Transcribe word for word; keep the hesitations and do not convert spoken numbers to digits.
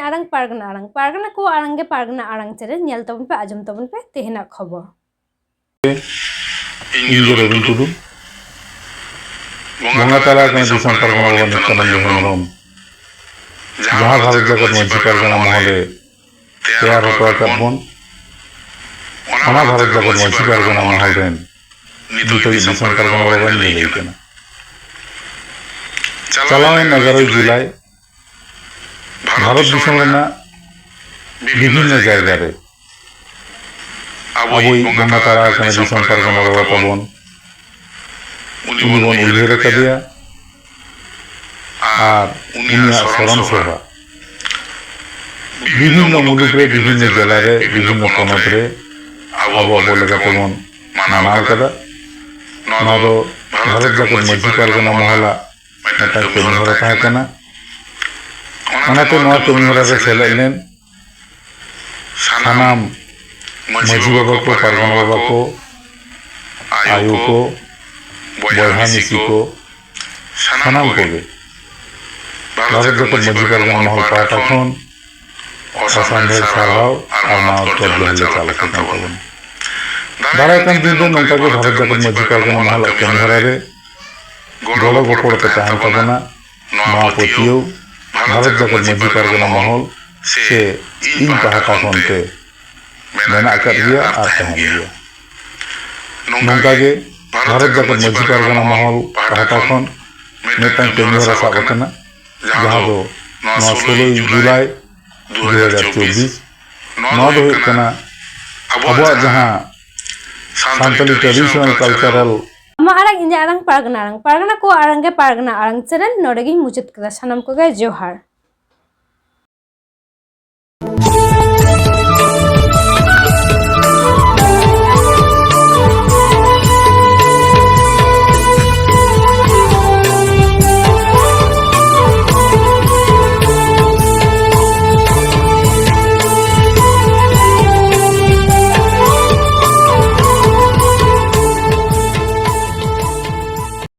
ᱟᱲᱟᱝ ᱯᱟᱨᱜᱟᱱᱟ ᱟᱲᱟᱝ, ᱯᱟᱨᱜᱟᱱᱟ ᱠᱚᱣᱟᱜ ᱟᱲᱟᱝ ᱜᱮ ᱯᱟᱨᱜᱟᱱᱟ ᱟᱲᱟᱝ ᱪᱮᱱᱮᱞ᱾ ᱧᱮᱞ ᱛᱟᱵᱚᱱ ᱯᱮ, ᱟᱸᱡᱚᱢ ᱛᱟᱵᱚᱱ ᱯᱮ ᱛᱮᱦᱮᱧᱟᱜ ᱠᱷᱚᱵᱚᱨ᱾ ᱤᱧ ᱜᱮ ᱨᱚᱵᱤᱱ ᱴᱩᱰᱩ᱾ ᱵᱚᱸᱜᱟ ᱛᱟᱞᱟ ᱟᱠᱟᱱᱟ ᱫᱤᱥᱚᱢ ᱯᱟᱨᱜᱟᱱᱟ ᱵᱟᱵᱟ ᱱᱤᱛᱭᱟᱱᱚᱱᱫ ᱦᱮᱢᱵᱨᱚᱢ, ᱡᱟᱦᱟᱸ ᱵᱷᱟᱨᱚᱛ ᱡᱟᱠᱟᱛ ᱢᱟᱹᱡᱷᱤ ᱯᱟᱨᱜᱟᱱᱟ ᱢᱚᱦᱚᱞᱮ ᱛᱮᱭᱟᱨ ᱦᱚᱴᱚ ᱟᱠᱟᱫ ᱵᱚᱱ, ᱚᱱᱟ ᱵᱷᱟᱨᱚᱛ ᱡᱟᱠᱟᱛ ᱢᱟᱹᱡᱷᱤ ᱯᱟᱨᱜᱟᱱᱟ ᱢᱚᱦᱚᱞ ᱨᱮᱱ ᱱᱤᱛᱚᱜ ᱫᱤᱥᱚᱢ ᱯᱟᱨᱜᱟᱱᱟ ᱵᱟᱵᱟᱧ ᱞᱟᱹᱭ ᱠᱟᱱᱟ᱾ ᱪᱟᱞᱟᱣᱮᱱ ᱮᱜᱟᱨᱚᱭ ᱡᱩᱞᱟᱭ ᱵᱷᱟᱨᱚᱛ ᱫᱤᱥᱚᱢ ᱨᱮᱱᱟᱜ ᱵᱤᱵᱷᱤᱱᱱᱚ ᱡᱟᱭᱜᱟ ᱨᱮ ᱟᱵᱚᱭᱤᱡ ᱵᱚᱸᱜᱟ ᱛᱟᱞᱟ ᱟᱠᱟᱱ ᱫᱤᱥᱚᱢ ᱯᱟᱨᱜᱟᱱᱟ ᱵᱟᱵᱟ ᱛᱟᱵᱚᱱ, ᱩᱱᱤ ᱵᱚᱱ ᱩᱭᱦᱟᱹᱨ ᱟᱠᱟᱫᱮᱭᱟ ᱟᱨ ᱩᱱᱤᱭᱟᱜ ᱥᱚᱨᱚᱱ ᱥᱚᱵᱷᱟ ᱵᱤᱵᱷᱤᱱᱱᱚ ᱢᱩᱞᱩᱠ ᱨᱮ, ᱵᱤᱵᱷᱤᱱᱱᱚ ᱡᱮᱞᱟ ᱨᱮ, ᱵᱤᱵᱷᱤᱱᱱᱚ ᱯᱚᱱᱚᱛ ᱨᱮ ᱟᱵᱚ ᱟᱵᱚ ᱞᱮᱠᱟ ᱛᱮᱵᱚᱱ ᱢᱟᱱᱟᱣ ᱟᱠᱟᱫᱟ᱾ ᱱᱚᱣᱟ ᱫᱚ ᱵᱷᱟᱨᱚᱛ ᱡᱟᱠᱟᱛ ᱢᱟᱹᱡᱷᱤ ᱯᱟᱨᱜᱟᱱᱟ ᱢᱚᱦᱚᱞᱟᱜ ᱢᱤᱫᱴᱟᱝ ᱠᱟᱹᱢᱤ ᱦᱚᱨᱟ ᱛᱟᱦᱮᱸ ᱠᱟᱱᱟ᱾ ᱚᱱᱟᱛᱮ ᱱᱚᱣᱟ ᱠᱟᱹᱢᱤ ᱦᱚᱨᱟ ᱨᱮ ᱥᱮᱞᱮᱫ ᱞᱮᱱ ᱥᱟᱱᱟᱢ ᱢᱟᱹᱡᱷᱤ ᱵᱟᱵᱟ ᱠᱚ, ᱯᱟᱨᱜᱟᱱᱟ ᱵᱟᱵᱟ ᱠᱚ, ᱟᱭᱳ ᱠᱚ, ᱵᱚᱭᱦᱟ ᱢᱤᱥᱤ ᱠᱚ, ᱥᱟᱱᱟᱢ ᱠᱚᱜᱮ ᱵᱷᱟᱨᱚᱛ ᱡᱟᱠᱟᱛ ᱢᱟᱹᱡᱷᱤ ᱯᱟᱨᱜᱟᱱᱟ ᱢᱚᱦᱚᱞ ᱯᱟᱦᱴᱟ ᱠᱷᱚᱱ ᱚᱥᱟᱢᱵᱷᱮᱲ ᱥᱟᱨᱦᱟᱣ ᱟᱨ ᱢᱟᱱᱚᱛ ᱡᱚᱦᱟᱨ ᱞᱮ ᱪᱟᱞ ᱟᱯᱮ ᱠᱟᱱ ᱛᱟᱵᱚᱱᱟ᱾ ᱫᱟᱨᱟᱭ ᱠᱟᱱ ᱫᱤᱱ ᱨᱮ ᱱᱚᱝᱠᱟ ᱜᱮ ᱵᱷᱟᱨᱚᱛ ᱡᱟᱠᱟᱛ ᱢᱟᱹᱡᱷᱤ ᱯᱟᱨᱜᱟᱱᱟ ᱢᱚᱦᱚᱞᱟᱜ ᱠᱟᱹᱢᱤ ᱦᱚᱨᱟ ᱨᱮ ᱜᱚᱲᱚ ᱜᱚᱯᱚᱲ ᱯᱮ ᱛᱟᱦᱮᱱ ᱛᱟᱵᱚᱱᱟ᱾ ᱱᱚᱣᱟ ᱯᱟᱹᱛᱭᱟᱹᱣ ᱵᱷᱟᱨᱚᱛ ᱡᱟᱠᱟᱛ ᱢᱟᱹᱡᱷᱤ ᱯᱟᱨᱜᱟᱱᱟ ᱢᱚᱦᱚᱞ ᱥᱮ ᱤᱧ ᱯᱟᱦᱴᱟ ᱠᱷᱚᱱ ᱛᱮ ᱢᱮᱱᱟᱜ ᱟᱠᱟᱫ ᱜᱮᱭᱟ ᱟᱨ ᱛᱟᱦᱮᱱ ᱜᱮᱭᱟ᱾ ᱱᱚᱝᱠᱟ ᱜᱮ ᱵᱷᱟᱨᱚᱛ ᱡᱟᱠᱟᱛ ᱢᱟᱹᱡᱷᱤ ᱯᱟᱨᱜᱟᱱᱟ ᱢᱚᱦᱚᱞ ᱯᱟᱦᱴᱟ ᱠᱷᱚᱱ ᱢᱤᱫᱴᱟᱝ ᱠᱟᱹᱢᱤ ᱦᱚᱨᱟ ᱥᱟᱵ ᱟᱠᱟᱱᱟ, ᱡᱟᱦᱟᱸ ᱫᱚ ᱱᱚᱣᱟ ᱥᱳᱞᱳᱭ ᱡᱩᱞᱟᱭ ᱫᱩ ᱦᱟᱡᱟᱨ ᱪᱚᱵᱵᱤᱥ, ᱱᱚᱣᱟ ᱫᱚ ᱦᱩᱭᱩᱜ ᱠᱟᱱᱟ ᱟᱵᱚᱣᱟᱜ ᱡᱟᱦᱟᱸ ᱥᱟᱱᱛᱟᱞᱤ traditional cultural ᱟᱢᱟᱜ ᱟᱲᱟᱝ, ᱤᱧᱟᱹᱜ ᱟᱲᱟᱝ, ᱯᱟᱨᱜᱟᱱᱟ ᱟᱲᱟᱝ, ᱯᱟᱨᱜᱟᱱᱟ ᱠᱚᱣᱟᱜ ᱟᱲᱟᱝ ᱜᱮ ᱯᱟᱨᱜᱟᱱᱟ ᱟᱲᱟᱝ ᱪᱮᱱᱮᱞ᱾ ᱱᱚᱰᱮ ᱜᱤᱧ ᱢᱩᱪᱟᱹᱫ ᱠᱮᱫᱟ᱾ ᱥᱟᱱᱟᱢ ᱠᱚᱜᱮ ᱡᱚᱦᱟᱨ᱾